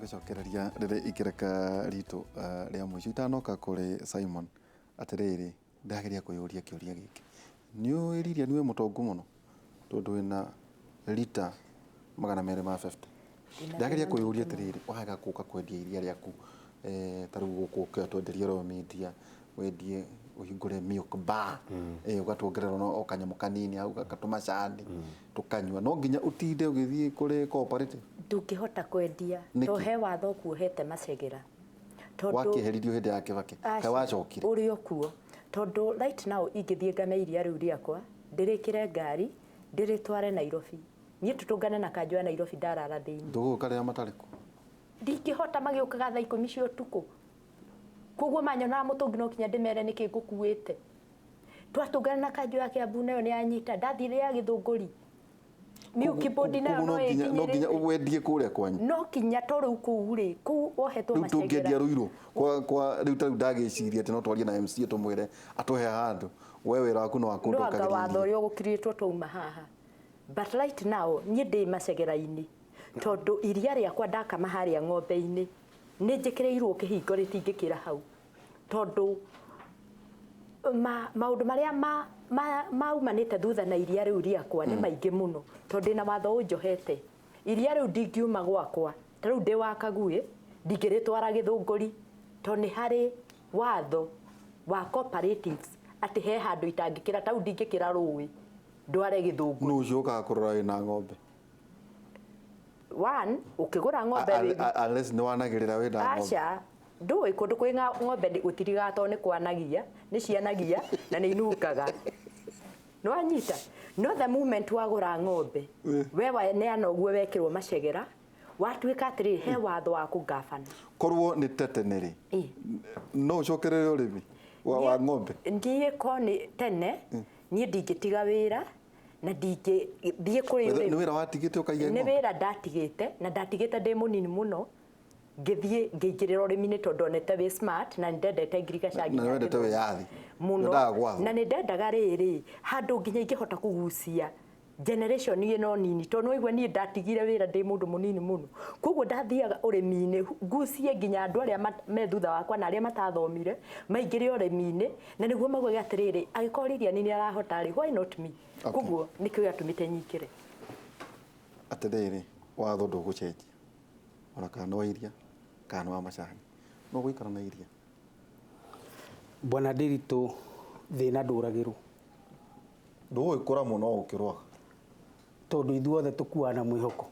Tũgĩcokereria rĩrĩ ikereka ritũ rĩa mũico, itanoka kũrĩ Simon, atĩrĩrĩ, ndĩrageria kwĩyũria kĩũria gĩkĩ. Nĩ ũĩ Lilian wĩ mũtongu mũno tondũ wĩna rita 250? Ndĩrageria kwĩyũria atĩrĩrĩ, waga gũka kwendia iria rĩaku ta rĩu gũkũ ũke ũtwenderie Royal Media, wendie ũhingũre milk bar, ũgatuongerera ona o kanyamũ kanini hau tũmacani tũkanyua, no nginya ũtinde ũgĩthiĩ kũrĩ cooperative? Ndũngĩhota kwendia. Nĩkĩ? To he watho ũkuohete macegera. Tondũ Wakĩeheririo hĩndĩ ya Kĩbakĩ? Aca, Kaĩ wacokire? Ũrĩ o kuo. Tondũ right now ingĩthiĩ ngame iria rĩu rĩakwa, ndĩrĩkĩre ngari, ndĩrĩtware Nairobi. Niĩ tũtũngane na kanjũ ya Nairobi ndarara thĩinĩ. Ndũgũka rĩrĩa matarĩ kuo? Ndingĩhota, magĩũkaga thaa 10 cia ũtukũ. Koguo manyonaga mũtũngi no kinya ndĩmere nĩkĩ ngũkuĩte. Twatũngana na kanjũ ya Kiambu nayo nĩ yanyita, ndathire ya Gĩthũngũri. Milk board nayo Koguo no no nginya ĩnginyĩrĩte. wendie kũrĩa kwanyu? No kinya to rĩu kũu rĩ, kũu wohetwo Rĩu macegera. tũngĩendia Ruiru kwa rĩu ta rĩu ndagĩciria atĩ no twarie na MCA tũmwĩre atũhe handũ, we wĩra waku no No anga wakũndokagĩria watho iria. ũrĩa ũgũkirĩtwo twauma haha. But right now niĩ ndĩ macegera-inĩ tondũ iria rĩakwa ndakama harĩa ng'ombe-inĩ nĩ njĩkĩrĩirwo kĩhingo rĩtingĩkĩra hau tondũ maũndũ marĩa maumanĩte thutha na iria rĩu rĩakwa nĩ maingĩ mũno tondũ ndĩna watho ũnjohete. Iria rĩu ndingiuma gwakwa, ta rĩu ndĩ wa Kaguĩ, ndingĩrĩtwara Gĩthũngũri tondũ nĩ harĩ watho wa cooperatives atĩ he handũ itangĩkĩra, ta rĩu ndingĩkĩra rũĩ ndware Gĩthũngũri. Nũ ũcio ũkaga kũrora wĩna ng'ombe? One, ũkĩgũra ng'ombe wĩ Unless nĩ wanagĩrĩra wĩna ng'ombe. Aca, ndũĩ kũndũ kwĩ ng'ombe gũtirigaga tondũ nĩ kwanagia, nĩ cianagia na nĩ inungaga. Nĩ wanyita? No the moment wagũra ng'ombe, we waneana ũguo wekĩrwo macegera, watuĩka atĩrĩrĩ, he watho wa kũngabana. Korwo nĩ ta tene rĩ, no ũcokerere ũrĩmi wa ng'ombe? Niĩ korwo nĩ tene, niĩ ndingĩtiga wĩra na ndingĩthiĩ kũrĩ Nĩ ũrĩmi. wĩra watigĩte ũkaiga Nĩ ng'ombe? wĩra ndatigĩte, na ndatigĩte ndĩ mũnini mũno, ngĩthiĩ ngĩingĩrĩra ũrĩmi-inĩ tondũ ndonete wĩ smart na nĩ ndendete ngirigaca Na nginya nĩ wendete ngĩthoma. wĩyathi. Mũno. Ndwendaga gwathwo. Na nĩ ndendaga rĩrĩ, handũ nginya ingĩhota kũgucia generation ĩno nini, tondũ nĩ waigua niĩ ndatigire wĩra ndĩ mũndũ mũnini mũno. Koguo ndathiaga ũrĩmi-inĩ ngucie nginya andũ arĩa me thutha wakwa na arĩa matathomire maingĩre ũrĩmi-inĩ, na nĩguo maugage atĩrĩrĩ, angĩkorwo Lilian nĩ arahota rĩ, why not me? Koguo nĩkĩo gĩatũmĩte nyingĩre. Atĩrĩrĩ, watho ndũgũcenjia ona kana nĩ wa iria kana nĩ wa macani, no ũgũikara na iria? Bwana Ndiritu, thĩna ndũragĩrwo. Ndũgũgĩkũra mũno ũkĩrwaga. Tondũ ithuothe tũkuaga na mwĩhoko.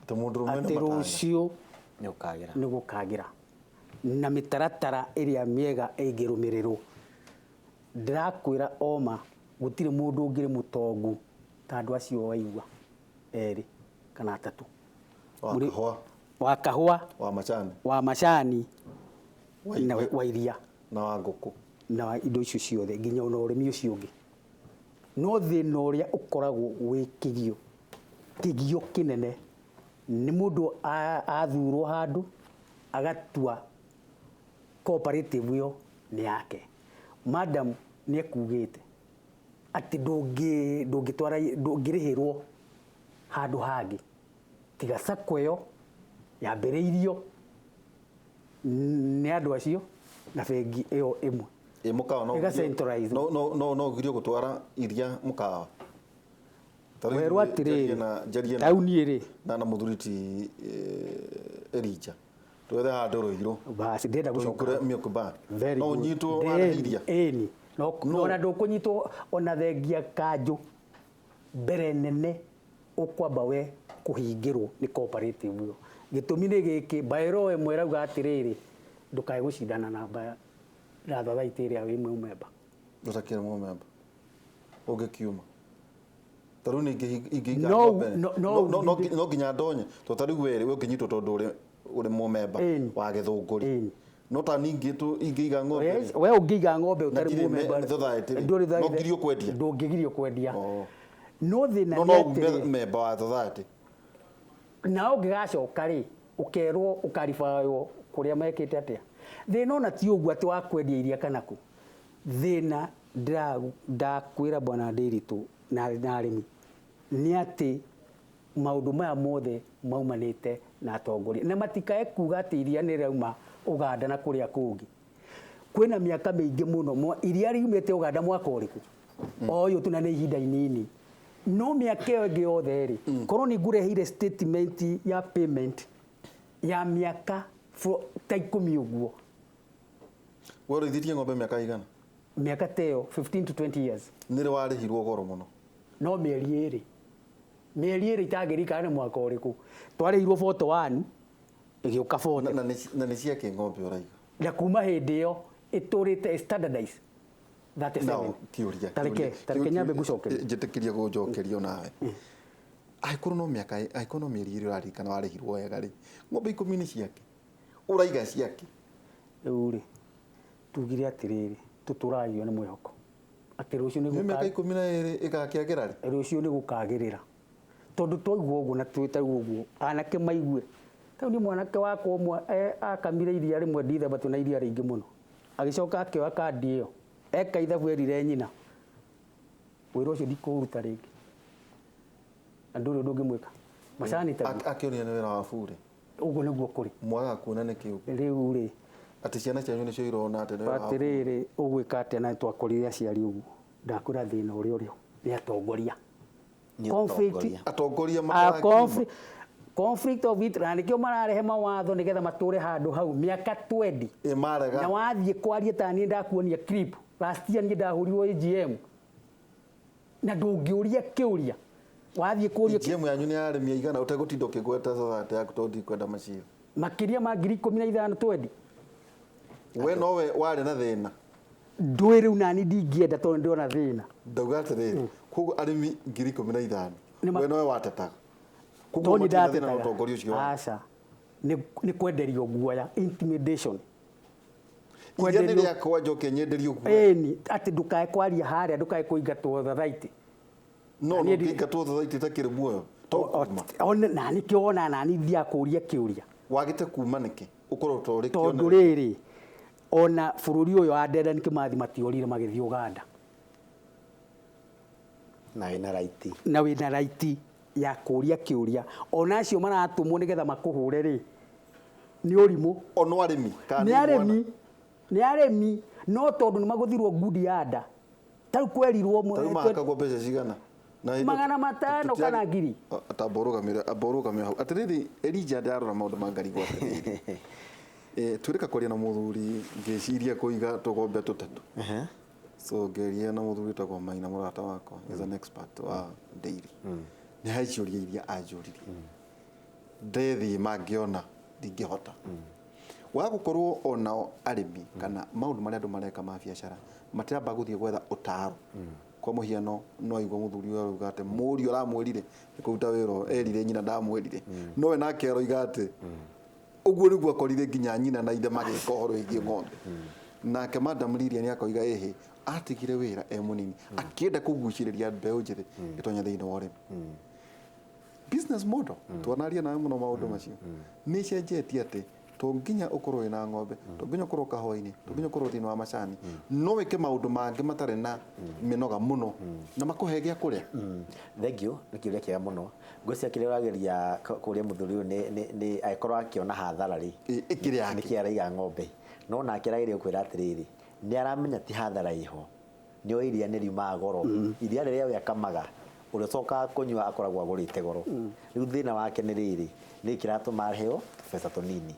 Atĩ mũndũrũme nĩ Atĩ matanya. rũciũ Nĩ ũkagĩra. nĩ gũkagĩra. Na mĩtaratara ĩrĩa mĩega ĩngĩrũmĩrĩrwo. Ndĩrakwĩra oma gũtirĩ mũndũ ũngĩrĩ mũtongu ta andũ acio waigua erĩ kana atatũ. Wa kahũa. Wa kahũa. Wa macani. Wa macani. Wa Na iria. wa iria. Na wa ngũkũ. Na wa indo icio ciothe nginya ona ũrĩmi ũcio ũngĩ. No thĩna ũrĩa ũkoragwo wĩ kĩgio, kĩgio kĩnene nĩ mũndũ athurwo handũ agatua cooperative ĩyo nĩ yake. Madam nĩ ekugĩte atĩ ndũngĩtwara, ndũngĩrĩhĩrwo handũ hangĩ tiga sacco ĩyo yambĩrĩirio nĩ andũ acio na bengi ĩyo ĩmwe. Ĩ mũkawa no Ĩga ũgirio- centralize. no no no no ũgirio gũtwara iria mũkawa. Ta rĩu Werwo njarie atĩrĩrĩ, njarie na taũni ĩrĩ na mũthuri ti Elijah twethe handũ Ruiru. Basi ndĩrenda gũcoka. Tũhingũre milk bar. Very No good. ũnyitwo warehe iria. Ĩni. No No. ona ndũkũnyitwo ona thengia kanjũ mbere nene ũkwamba we kũhingĩrwo nĩ cooperative ĩyo. Gĩtũmi nĩ gĩkĩ, bylaw ĩmwe ĩrauga atĩrĩrĩ, ndũkae gũcindana na na society ĩrĩa wĩ mũmemba. Ũtakĩrĩ mũmemba. Ũngĩkiuma. Ta rĩu ningĩ ingĩiga No, ng'ombe no, no, no nginya ndonye. To ta rĩu we rĩ, we ũngĩnyitwo tondũ ũrĩ mũmemba Ĩni. wa Gĩthũngũri. Ĩni. No ta ningĩ tu ingĩiga ng'ombe Yes, rĩ, we ũngĩiga ng'ombe Na ũtarĩ ndirĩ mũmemba society rĩ, ndũrĩ no society, ngirio kwendia? ndũngĩgirio kwendia. Oh. No thĩna No nĩ no ume atĩrĩ, memba wa society. na ũngĩgacoka rĩ, ũkerwo ũkaribaywo kũrĩa mekĩte atĩa. Thĩna ona ti ũguo atĩ wa kwendia iria kana kũ. Thĩna ndakwĩra bwana Ndiritu na arĩmi nĩ atĩ Maũndũ maya mothe maumanĩte na atongoria, na matikae kuga atĩ iria nĩ rĩrauma Ũganda na kũrĩa kũngĩ. Kwĩna mĩaka mĩingĩ mũno iria riumĩte Ũganda mwaka ũrĩkũ o ũyũ tu, na nĩ ihinda inini, no mĩaka ĩyo ĩngĩ yothe rĩ, korwo nĩ ngũreheire statement ya payment ya mĩaka ta 10 ũguo. We ũrĩithĩtie ng'ombe mĩaka igana? Mĩaka ta ĩyo, 15 to 20 years. Nĩ rĩ warĩhirwo goro mũno? No mĩeri 2 itangĩririkana nĩ mwaka ũrĩkũ twarĩhirwo 41, ĩgĩũka 40. Na nĩ ciake ng'ombe ũraiga? Na kuma hĩndĩ ĩyo ĩtũrĩte standardize 37. Now, kĩũria. Tareke tareke nyambe ngũcokerie. Njĩtĩkĩria gũnjokerio nawe. Angĩkorwo no mĩaka, angĩkorwo no mĩeri 2 ũraririkana warĩhirwo wega rĩ, ng'ombe 10 nĩ ciake ũraiga ciake? Rĩu rĩ, tugire atĩrĩrĩ, tũtũragio nĩ mwĩhoko atĩ rũciũ nĩ Nĩ mĩaka 12 ĩgakĩagĩra rĩ? Rũciũ nĩ gũkagĩrĩra, tondũ twaigua ũguo na twĩtaigua ũguo, anake maigue tarĩu niĩ mwanake wakwa ũmwe akamire iria rĩmwe Ndithemba, twĩna iria rĩingĩ mũno, agĩcoka akĩoya kandi ĩyo eka ithabu, erire nyina, "Wĩra ũcio ndikũũruta rĩngĩ," na ndũrĩ ũndũ ũngĩmwĩka macani taguo. Akĩonire nĩ wĩra wa burĩ. Ũguo nĩguo kũrĩ. Mwagaga kuona nĩkĩ ũguo? Rĩu rĩ, Atĩ ciana cianyu nĩcio irona atĩ nĩ wĩra wa burĩ. Atĩrĩrĩ, ũgwĩka atĩa? Na twakorire aciari ũguo, ndakwĩra thĩna ũrĩa ũrĩho nĩ atongoria. Nĩ Conflict. atongoria. Atongoria matarakiuma. Conflict of interest, na nĩkĩo mararehe mawatho nĩgetha matũre handũ hau mĩaka 20. Ĩ marega. Na wathiĩ kwaria, ta niĩ ndakuonia clip last year, niĩ ndahũrirwo AGM na ndũngĩũria kĩũria wathiĩ kũria. GM yanyu nĩ ya arĩmi aigana, ũtegũtinda ũkĩgweta society yaku tondũ ndikwenda maciaro? Makĩria ma 15,000 twendi. We nowe warĩ na thĩna? Ndũĩ rĩu nani ndingĩenda tondũ ndĩrona thĩna. Ndauga atĩrĩrĩ, koguo arĩmi 15,000, we nowe watetaga, koguo Tondũ matirĩ na thĩna na ndatetaga. ũtongoria ũcio wao? Aca, nĩ kwenderio guoya, intimidation. Iria nĩ rĩakwa, njoke nyenderio guoya? Ĩni, atĩ ndũkae kwaria harĩa, ndũkae kũingatwo thathaitĩ. No Na niĩ ndũngĩingatwo thathaitĩ ĩtakĩrĩ muoyo to kuma. Na nĩkĩo wona nani thiaga kũria kĩũria. Wagĩte kuma nĩkĩ ũkorwo ta ũrĩ Tondũ kĩonereria? rĩrĩ, ona bũrũri ũyũ wa Dedan Kimathi matiorire magĩthiĩ Ũganda. Na wĩna right. Na wĩna right ya kũria kĩũria, ona acio maratũmwo nĩgetha makũhũre rĩ, nĩ ũrimũ. Ono arĩmi kana Nĩ nĩ arĩmi, nĩ arĩmi, no tondũ nĩ magũthirwo ngundi ya nda, tarĩu kwerirwo Tarĩu mahakagwo mbeca cigana? Na hĩndĩ 500 kana 1,000. Tamba ũrũgamĩre, amba ũrũgame hau. Atĩrĩrĩ, Elijah, ndarora maũndũ ma ngarigwo atĩrĩrĩ, twĩrĩka kwaria na mũthuri, ngĩciria kũiga tũgombe tũtatũ. So ngĩaria na mũthuri wĩtagwo Maina, mũrata wakwa, is an expert wa dairy. Nĩ harĩ ciũria iria anjũririe, ndethiĩ mangĩona ndingĩhota waga gũkorwo onao arĩmi kana maũndũ marĩa andũ mareka ma biacara matiramba gũthiĩ gwetha ũtaro. Kwa mũhiano, no aigua mũthuri ũyũ arauga atĩ mũriũ aramwĩrire nĩ kũruta wĩra ũyũ, erire nyina ndamwĩrire, no we nake aroiga atĩ ũguo nĩguo akorire nginya nyina na ithe magĩka ũhoro wĩgiĩ ng'ombe. Nake Madam Lilian akoiga ĩhĩ atigire wĩra e mũnini akĩenda kũgucĩrĩria mbeũ njĩthĩ ĩtonye thĩinĩ wa ũrĩmi. Business model twanaria nawe mũno, maũndũ macio nĩ cenjetie, atĩ to nginya ũkorwo wĩna ng'ombe, to nginya ũkorwo kahũa-inĩ, to nginya ũkorwo thĩinĩ wa macani, no wĩke maũndũ mangĩ matarĩ na mĩnoga mũno na makũhe gĩa kũrĩa. Thank you, nĩ kĩũria kĩega mũno. Ngwĩciria kĩrĩa ũrageria kũũria mũthuri ũyũ nĩ angĩkorwo akĩona hathara rĩ, Ĩkĩrĩ yake. Nĩkĩ araiga ng'ombe? No nake arageria kwĩra atĩrĩrĩ, nĩ aramenya ti hathara ĩho, nĩ oĩ iria nĩ riumaga goro, iria rĩrĩa we akamaga, ũrĩa ũcokaga kũnyua akoragwo agũrĩte goro. Rĩu thĩna wake nĩ rĩrĩ, nĩ kĩratũma aheo tũbeca tũnini.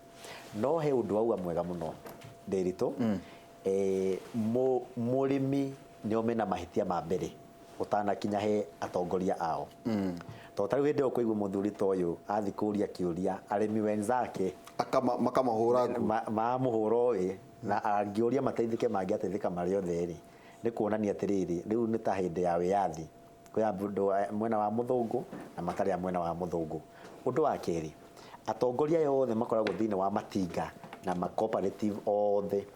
No he ũndũ wauga mwega mũno, Ndĩritũ. Mũrĩmi nĩo mena mahĩtia ma mbere ũtanakinya he atongoria ao, tondũ tarĩu hĩndĩ ĩyo kũigua mũthuri ta ũyũ athiĩ kũria kĩũria arĩmi wenzake, Makamahũra nguo. Mamũhũra ũĩ na angĩũria mateithĩke, mangĩateithĩka marĩ othe rĩ, nĩ kuonania atĩrĩrĩ, rĩu nĩ ta hĩndĩ ya wĩyathi, kwĩ andũ a mwena wa mũthũngũ na matarĩ a mwena wa mũthũngũ. Ũndũ wa kerĩ, atongoria aya othe makoragwo thĩinĩ wa matinga na ma cooperative othe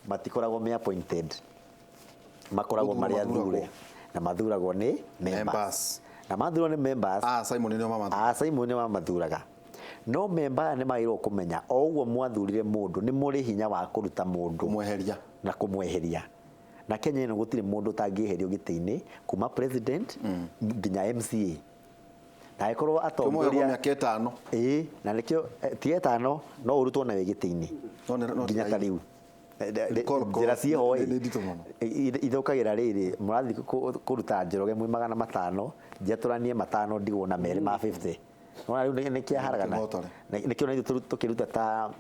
matikoragwo me appointed, makoragwo Gũthurwo marĩ mathuragwo. athure na mathuragwo nĩ members. Members. Na mathurwo nĩ members. Ah, Simon nĩo mamathuraga. Ah, Simon nĩo mamathuraga, no member aya nĩ magĩrĩirwo kũmenya o ũguo mwathurire mũndũ, nĩ mũrĩ hinya wa kũruta mũndũ. Kũmweheria. Na kũmweheria. Na Kenya ĩno gũtirĩ mũndũ ũtangĩeherio gĩtĩ-inĩ, kuma president nginya MCA. Na angĩkorwo Kĩmoyagwo atongoria mĩaka 5. Ĩĩ, na nĩkĩo ti 5 no ũrutwo na wĩ gĩtĩ-inĩ. No no Nginya ta rĩu. Njĩra ciĩho nĩ nditũ mũno. Ithũkagĩra rĩrĩ, mũrathiĩ kũruta Njoroge mwĩ 500, njatũranie 5 ndigwo na merĩ ma 50. Nĩwona rĩu nĩ kĩaharagana. Kĩmotore. Nĩkĩo na ithuĩ tũkĩruta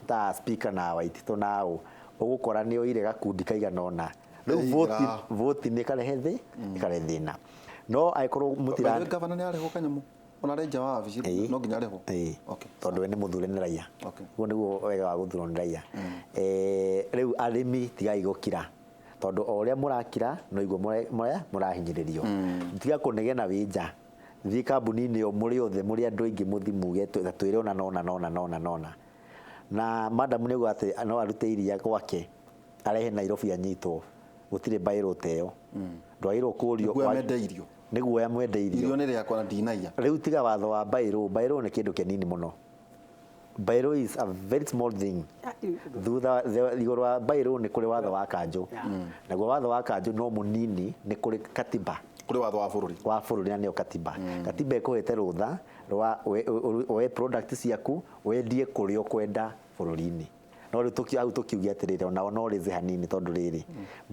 ta speaker na Waititũ na ũ, ũgũkora nĩ oire gakundi kaigana ũna. Rĩu voti nĩ ĩkarehe thĩ, ĩkarehe thĩna. No angĩkorwo mũtira Gavana nĩ arĩhwo kanyamũ. Ona arĩ nja wa wabici no nginya arĩhwo. Okay. Tondũ we nĩ mũthure nĩ raia. Okay. Ũguo nĩguo wega wa gũthurwo nĩ raia. Rĩu arĩmi tigai gũkira. Tondũ o ũrĩa mũrakira no iguo mũrahinyĩrĩrio. Tiga kũnegena wĩ nja. Thiĩ kambuni-inĩ ĩyo mũrĩ othe, mũrĩ andũ aingĩ mũthiĩ muge twĩre ona nona nona nona nona. Na madam nĩ auga atĩ no arute iria gwake arehe Nairobi anyitwo. Gũtirĩ bairũ ta ĩyo. Ndwagĩrĩirwo kũũrio Nĩguo amwendeirio. Nĩguo amwendeirio. Irio nĩ rĩakwa na ndinaiya. Rĩu tiga watho wa bairũ, bairũ nĩ kĩndũ kĩnini mũno. Bairũ is a very small thing. Thutha igũrũ wa bairũ nĩ kũrĩ watho wa kanjũ. Naguo watho wa kanjũ no mũnini, nĩ kũrĩ katiba. Kũrĩ watho wa bũrũri. Wa bũrũri na nĩyo katiba. Katiba ĩkũhete rũtha rwa oe product ciaku wendie kũrĩa ũkwenda bũrũri-inĩ. No rĩu hau tũkiuge atĩrĩrĩ, onao no rĩthĩ hanini tondũ rĩrĩ,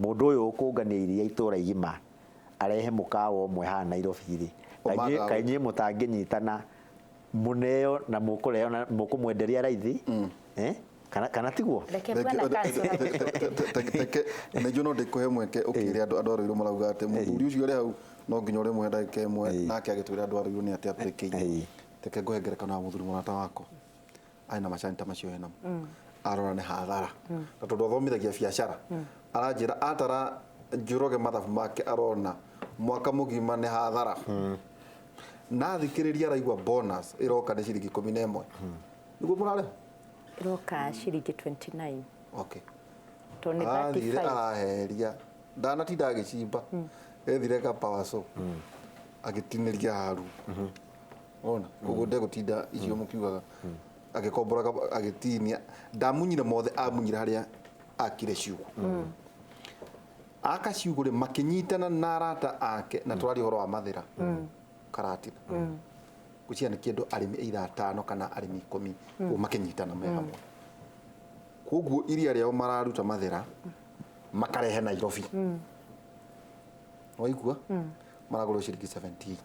mũndũ ũyũ ũkũngania iria itũra igima arehe mũkawa ũmwe haha Nairobi rĩ, kaĩ inyuĩ mũtangĩnyitana mũneo na mũkũreo na mũkũmwenderia raithi, kana tiguo? Reke bwana councillor. Nĩnjũĩ no ndĩkũhe mweke ũkĩre andũ a Ruiru marauga atĩ mũthuri ũcio ũrĩ hau no nginya ũrĩmũhe ndagĩka 1 nake agĩtwĩra andũ a Ruiru nĩ atĩa twĩkĩire. Reke ngũhe ngerekano ya mũthuri mũrata wakwa arĩ na macani ta macio enamo. Arora nĩ hathara. Na tondũ athomithagia biacara, aranjĩra atara Njoroge mathabu make arona mwaka mũgima nĩ hathara. Na thikĩrĩria araigua bonus ĩroka nĩ ciringi 11. Nĩguo mũrarĩha? Ĩroka ciringi 29. Okay. Tondũ nĩ Arathire 35. araheria. Ndanatinda agĩcimba. Ethire ka power saw. Agĩtinĩria haru. Ona, koguo ndegũtinda icio mũkiugaga. Agĩkombora agĩtinia. Ndamunyire mothe, amunyire harĩa akire ciugũ. Aka ciugũ rĩ, makĩnyitana na arata ake, na tũraria ũhoro wa Mathĩra. Karatina. Ngwĩciria nĩ kĩndũ arĩmi either 5 kana arĩmi 10, ũguo makĩnyitana me hamwe. Koguo iria rĩao mararuta Mathĩra, makarehe Nairobi. Waigua? Maragũrwo ciringi 78.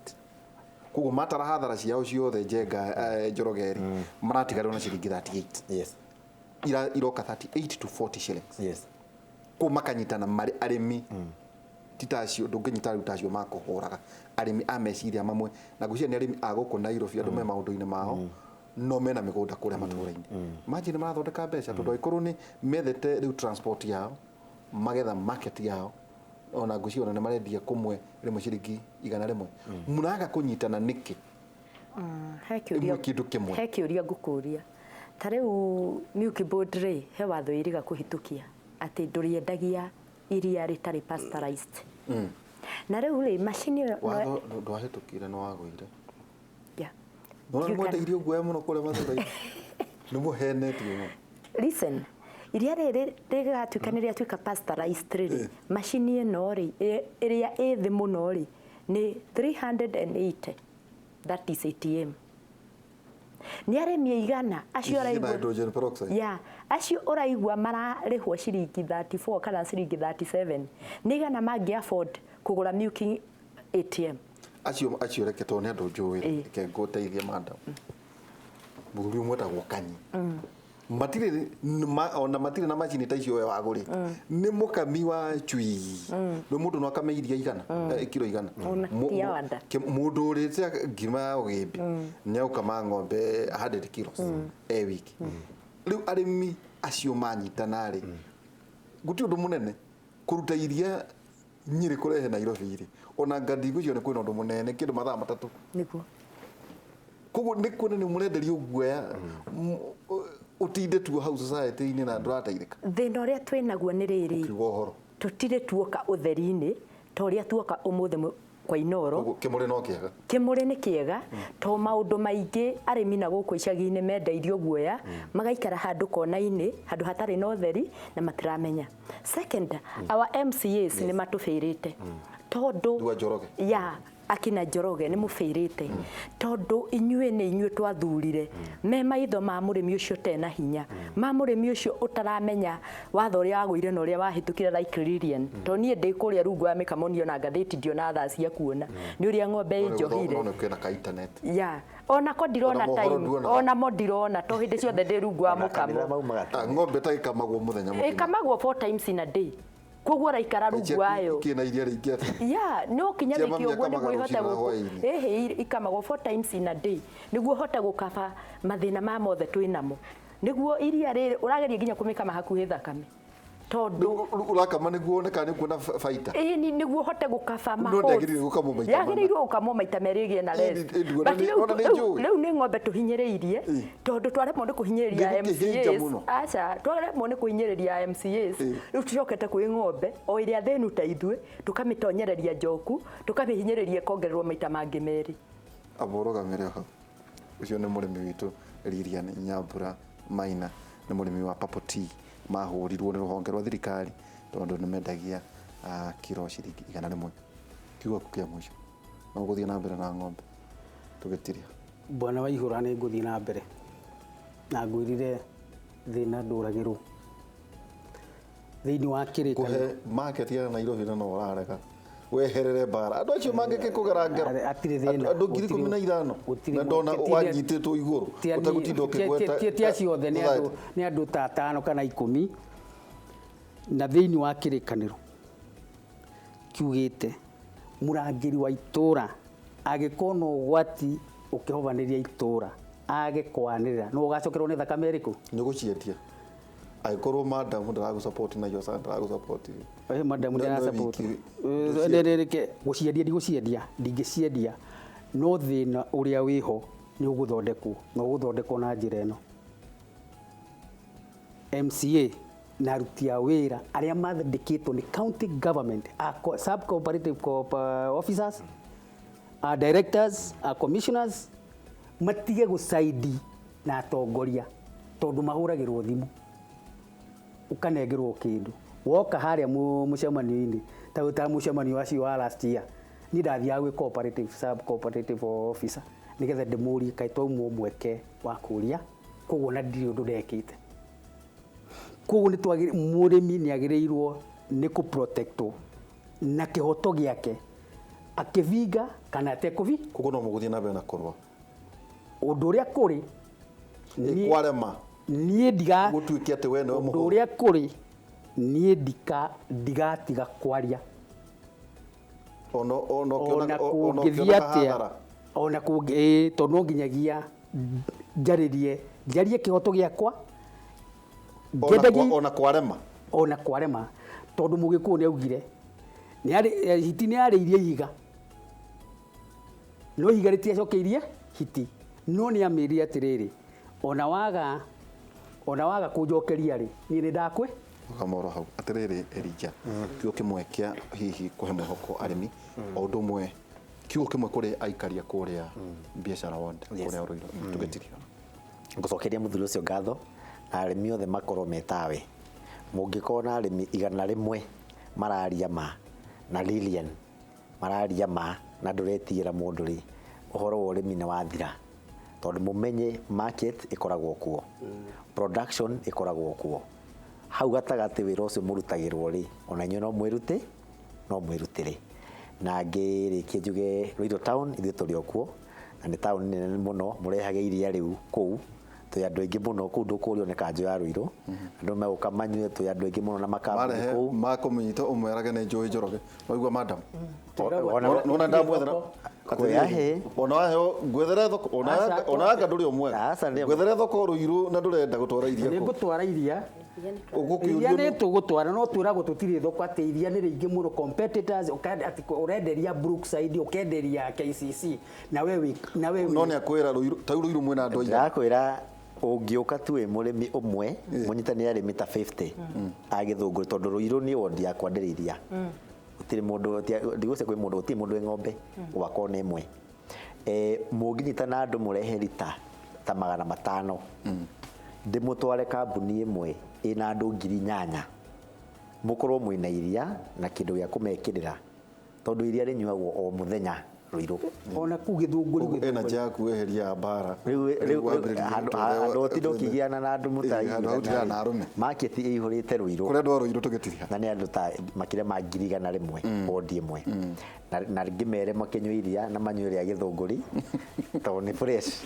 Koguo matara hathara ciao ciothe Njenga, Njoroge rĩ, maratigarwo na ciringi 38. Yes. Iroka 38 to 40 shillings. Yes. Koguo makanyitana marĩ arĩmi. Ti ta acio, ndũngĩnyita rĩu ta acio makũhũraga. Arĩmi a meciria mamwe. Na ngwĩciria nĩ arĩmi a gũkũ Nairobi, andũ me maũndũ-inĩ mao, no mena mĩgũnda kũrĩa matũũra-inĩ. Imagine marathondeka mbeca, tondũ angĩkorwo nĩ methete rĩu transport yao, magetha market yao, ona ngwĩciria ona nĩ marendia kũmwe rĩmwe ciringi 100. Mũraga kũnyitana nĩkĩ? He kĩũria Ĩmwe kĩndũ kĩmwe. He kĩũria ngũkũria. Ta rĩu Milk Board rĩ, he watho ĩrĩga kũhĩtũkia atĩ ndũrĩendagia iria rĩtarĩ pasteurized. Na rĩu rĩ, macini ĩyo no- Watho ndwahĩtũkire nĩ wagũire. Yeah. Nĩ You can- mwendeirio guoya mũno kũrĩa matũũra-inĩ. Nĩ mũhenetio mũno. Listen, iria rĩrĩ rĩgatuĩka nĩ rĩatuĩka pasteurized rĩ, macini ĩno rĩ, ĩrĩa ĩ thĩ mũno rĩ, nĩ 380. That is ATM. Nĩ arĩmi aigana acio Ici ciĩna ũraigua hydrogen peroxide. Yeah, acio ũraigua mararĩhwo ciringi 34 kana ciringi 37. Nĩ igana mangĩ afford kũgũra milking ATM. Acio reke tondũ nĩ andũ njũĩ, reke ngũteithie madam. Mũthuri ũmwe etagwo Kanyi. Matirĩ ona matirĩ na macini ta icio we wagũrĩte. Nĩ mũkami wa cui. Nĩ mũndũ no akame iria igana, kiro igana. Ona ti awanda. Mũndũ ũrĩte ngima ya ũgĩmbĩ, nĩ agũkama ng'ombe 100 kilos e wiki. Rĩu arĩmi acio manyitana rĩ, gũtirĩ ũndũ mũnene kũruta iria Nyĩrĩ kũrehe Nairobi rĩ, ona ngandi ngwĩciria nĩ kwĩna ũndũ mũnene kĩndũ mathaa 3. Nĩguo. Koguo nĩ kuona nĩ mũrenderio guoya, ũtinde tuo hau society-inĩ na ndũrateithĩka. Thĩna ũrĩa twĩnaguo nĩ rĩrĩ, Ũkiuga ũhoro. tũtirĩ tuoka ũtheri-inĩ ta ũrĩa tuoka ũmũthĩ kwa Inooro. Koguo kĩmũrĩ no kĩega. Kĩmũrĩ nĩ kĩega, to maũndũ maingĩ arĩmi na gũkũ icagi-inĩ mendeirio guoya, magaikara handũ kona-inĩ, handũ hatarĩ na ũtheri na matiramenya. Second, our MCAs nĩ matũbĩrĩte. Tondũ Ndua Njoroge. Ya akina Njoroge nĩ mũbĩrĩte, tondũ inyuĩ nĩ inyuĩ twathurire me maitho ma mũrĩmi ũcio tena hinya, ma mũrĩmi ũcio ũtaramenya watho ũrĩa wagũire na ũrĩa wahĩtũkire, like Lilian, tondũ niĩ ndĩ kũrĩa rungu wa mĩkamonio na ngathĩti, ndiona thaa cia kuona nĩ ũrĩa ng'ombe ĩnjohire. No nĩ kwĩna ka internet. Ya, onako ndirona. Ona mohoro Time nduonaga. onamo ndirona to hĩndĩ ciothe ndĩ rungu wa Ona kanitha mũkamo. maumaga Ah, tene. Ng'ombe ta ĩkamagwo mũthenya mũgima. Ĩkamagwo four times in a day, koguo ũraikara rungu wayo. Kĩna iria rĩingĩ atĩa? Ya, no kinya Cia wiki mami ũguo nĩguo akamaga ihote rũcinĩ na gũkũ hwaĩ-inĩ. ĩhĩ, ikamagwo four times in a day nĩguo ũhote gũkaba mathĩna ma mothe twĩ namo, nĩguo iria rĩrĩ ũrageria nginya kũmĩkama hakuhĩ thakame, tondũ Rĩu ũrakama nĩguo wone kana nĩ kuona baita. Ĩĩ, nĩguo ũhote gũkaba. No ndĩagĩrĩire gũkamwo maita mana. Yagĩrĩirwo gũkamwo maita merĩ ĩgĩe na Ĩĩ, rest. ĩĩ, nduona But nĩ- ona nĩ njũĩ. rĩu nĩ ng'ombe tũhinyĩrĩirie, tondũ twaremwo nĩ kũhinyĩrĩria Nĩ gũkĩhĩnja MCAs. Mũno. Aca, twaremwo nĩ kũhinyĩrĩria MCAs, rĩu tũcokete kwĩ ng'ombe o ĩrĩa thĩnu ta ithuĩ, tũkamĩtonyereria njoku, tũkamĩhinyĩrĩria ĩkongererwo maita mangĩ merĩ. Amba ũrũgamĩre o hau. Ũcio nĩ mũrĩmi witũ Lilian Nyambura Maina, nĩ mũrĩmi wa Purple Tea, mahũrirwo nĩ rũhonge rwa thirikari tondũ nĩ mendagia kiro ciringi 100. Kiugo kĩa mũico, no gũthiĩ na mbere na ng'ombe tũgĩtiria. Bwana Waihũra, nĩ ngũthiĩ na mbere na ngwĩrire thĩna ndũragĩrwo thĩinĩ wa kĩrĩkanĩro. Kũhe market ya Nairobi na no ũrarega weherere mbara, andũ acio mangĩkĩkũgera ngero. Hatirĩ thĩna. Andũ 15,000 na ndona wanyitĩtwo igũrũ ũtegũtinda ũkĩgweta. Ti acio othe, nĩ andũ, nĩ andũ ta atano kana 10. Na thĩinĩ wa kĩrĩkanĩro kiugĩte mũrangĩri wa itũra angĩkorwo na ũgwati ũkĩhobanĩria itũra age kwanĩrĩra, no ũgacokerwo nĩ thakame ĩrĩkũ? Nĩ ũgũciendia angĩkorwo madam ndaragũ support na Yosa ndaragũ support. Eh, madam No- no ndara support. wiki- Gũciendia ndigũciendia, ndingĩciendia, no thĩna ũrĩa wĩho nĩ ũgũthondekwo, na ũgũthondekwo na njĩra ĩno: MCA na aruti a wĩra arĩa mandĩkĩtwo nĩ county government, a sub cooperative officers, a directors, a commissioners, matige gũcaidi na atongoria, tondũ mahũragĩrwo thimũ ũkanengerwo kĩndũ woka harĩa mũcemanio-inĩ, ta mũcemanio wacio wa last year. Niĩ ndathiaga gwĩ cooperative, sub cooperative officer, nĩgetha ndĩmũrie kaĩ twaumwo mweke wa kũria, koguo na ndirĩ ũndũ ndekĩte. Koguo nĩ mũrĩmi nĩ agĩrĩirwo nĩ kũ-protectwo na kĩhoto gĩake, akĩvinga kana atekũvi. Koguo no mũgũthiĩ na mbere na kũrũa? Ũndũ ũrĩa kũrĩ Kwarema niĩ ndiga gũtuĩke atĩ we nĩwe ũndũ mũhũri. Ũrĩa kũrĩ, niĩ ndigatiga kwaria. Ona ona ũkĩonaga kũngĩthiĩ ũkĩonaga atĩa. hathara. Ona kũngĩ, ĩĩ, tondũ no nginyagia njarĩrie, njarie kĩhoto gĩakwa. Ona kwarema. Ona kwarema, tondũ mũgĩkũyũ nĩ augire hiti nĩ yarĩirie ihiga, no ihiga rĩtiacokeirie hiti, no nĩ amĩrire atĩrĩrĩ, ona waga kũnjokeria rĩ, niĩ nĩ ndakwĩ. Ũkamoro hau. Atĩrĩrĩ Elijah, kiugo kĩmwe kĩa hihi kũhe mwĩhoko arĩmi, o ũndũ ũmwe kiugo kĩmwe kũrĩ aikaria kũrĩa biacara ward, kũrĩa Ruiru, tũgĩtiria. Ngũcokeria mũthuri ũcio ngatho, na arĩmi othe makorwo metawe. Mũngĩkorwo na arĩmi 100 mararia ma na Lilian mararia ma na ndũretigĩra mũndũ rĩ, ũhoro wa ũrĩmi nĩ wathira, tondũ mũmenye market ĩkoragwo kuo, production ĩkoragwo kuo, hau gatagatĩ wĩra ũcio mũrutagĩrwo rĩ, ona inyuĩ no mwĩrute, no mwĩrutĩre. Na ngĩrĩkie njuge Ruiru town ithuĩ tũrĩ o kuo, na nĩ taũni nene mũno, mũrehage iria rĩu kũu, twĩ andũ aingĩ mũno kũu, ndũkũrio nĩ kanjũ ya Ruiru, andũ megũka manyue, twĩ andũ aingĩ mũno na makambuni Marehe kũu. makũmũnyita ũmwerage nĩ njũĩ Njoroge, waigua madam? Ona- Nona ndamwethera. Kwĩ ahe. Ona waheo ngwethere thoko, ona Aca, ona anga ndũrĩ o mwega. Aca, nĩ- Ngwethere thoko Ruiru na ndũrenda gũtwara iria Nĩ kũu. ngũtwara iria. Ũgũkĩũrio Iria nĩ tũgũtwara, no twĩragwo tũtirĩ thoko, atĩ iria nĩ rĩingĩ mũno, competitors, atĩ ũrenderia Brookside, ũkenderia KCC, na we wĩ na we No nĩ akwĩra Ruiru ta Ruiru mwĩna andũ aigana? Ndĩrakwĩra ũngĩũka tu wĩ mũrĩmi ũmwe, mũnyitanĩre arĩmi ta 50 a Gĩthũngũri, tondũ Ruiru niĩ wondi yakwa ndĩrĩ iria, gũtirĩ mũndũ, ndigũcia kwĩ mũndũ, gũtirĩ mũndũ wĩ ng'ombe gwakwa ona ĩmwe. Mũngĩnyitana andũ mũrehe rita ta 500, ndĩmũtware kambuni ĩmwe ĩna andũ 8,000, mũkorwo mwĩna iria na kĩndũ gĩa kũmekĩrĩra. Tondũ iria rĩnyuagwo o mũthenya Ruiru. Ona kuu Gĩthũngũri. Koguo energy yaku weheria mbara. Rĩu Rĩu wambĩrĩria handũ gũtũra- handũ ũtinda ũkĩgiana na andũ Ĩĩ, handũ hau ũtindaga na arũme. Market ĩihũrĩte Ruiru. Kũrĩa andũ a Ruiru tũgĩtiriha. Na nĩ andũ ta makĩria ma 100,000 wodi ĩmwe, na ngĩmere makĩnyua iria na manyue rĩa Gĩthũngũri tondũ nĩ fresh.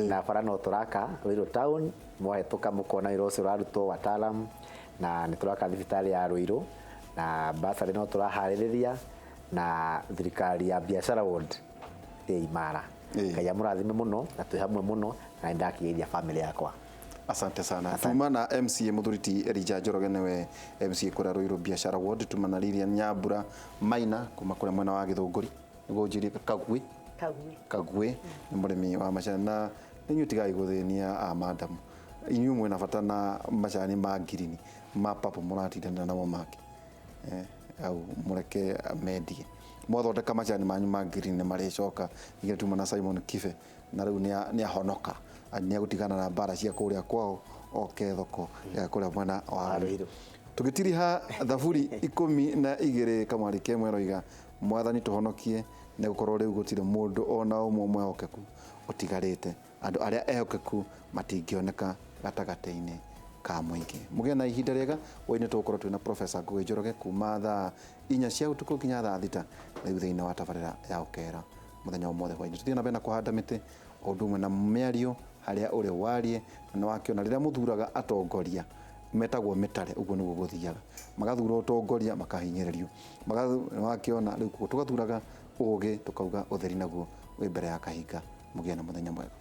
Na bara no tũraka Ruiru town, mwahĩtũka mũkona wĩra ũcio ũrarutwo, wataalam, na nĩ tũraka thibitarĩ ya Ruiru, na basarĩ no tũraharĩrĩria, na thirikari ya biashara ward ĩ imara. Ngai amũrathime mũno, na twĩ hamwe mũno, na nĩ ndakĩgeithia family yakwa. Asante sana. Asante. Tuma na MCA Muthuri ti Elijah Njoroge, niwe MCA kuria Ruiru Biashara Ward. Tuma na Lilian Nyambura Maina kuma kuria mwena wa Githunguri, niguo njiri Kagui. Kagui. Kagui nĩ mũrĩmi wa macani, na inyuĩ tigai gũthĩnia a madamu, inyuĩ mwĩna bata na macani ma ngirini ma papo mũratindanĩra namo make, au mũreke mendie, mwathondeka macani manyu ma ngirini nĩ marĩcoka. Ningĩ tuma na Simon Kibe, na rĩu nĩ ahonoka, nĩ agũtigana na mbara cia kũrĩa kwao, oke thoko ya kũrĩa mwena wa Ruiru. Ruiru. Tũgĩtiriha 0:12 kamwari kemwe roiga, Mwathani tũhonokie, nĩ gũkorwo rĩu gũtirĩ mũndũ ona ũmwe mwehokeku ũtigarĩte, andũ arĩa ehokeku matingĩoneka gatagatĩ-inĩ ka mũingĩ. Mũgĩe na ihinda rĩega. Hwaĩ-inĩ tũgũkorwo twĩna Professor Ngugi Njoroge kuma thaa 4 cia ũtukũ nginya thaa 6 rĩu thĩinĩ wa tabarĩra ya Ũkera mũthenya ũmũthĩ hwaĩ-inĩ. Tũthiĩ na mbere na kũhanda mĩtĩ o ũndũ ũmwe na mĩario harĩa ũrĩ warie, na nĩ wakĩona rĩrĩa mũthuraga atongoria metagwo mĩtare, ũguo nĩguo gũthiaga, magathura ũtongoria makahinyĩrĩrio. Nĩ wakĩona rĩu, koguo tũgathuraga ũgĩ, tũkauga ũtheri naguo wĩ mbere ya kahinga. Mũgĩe na mũthenya mwega.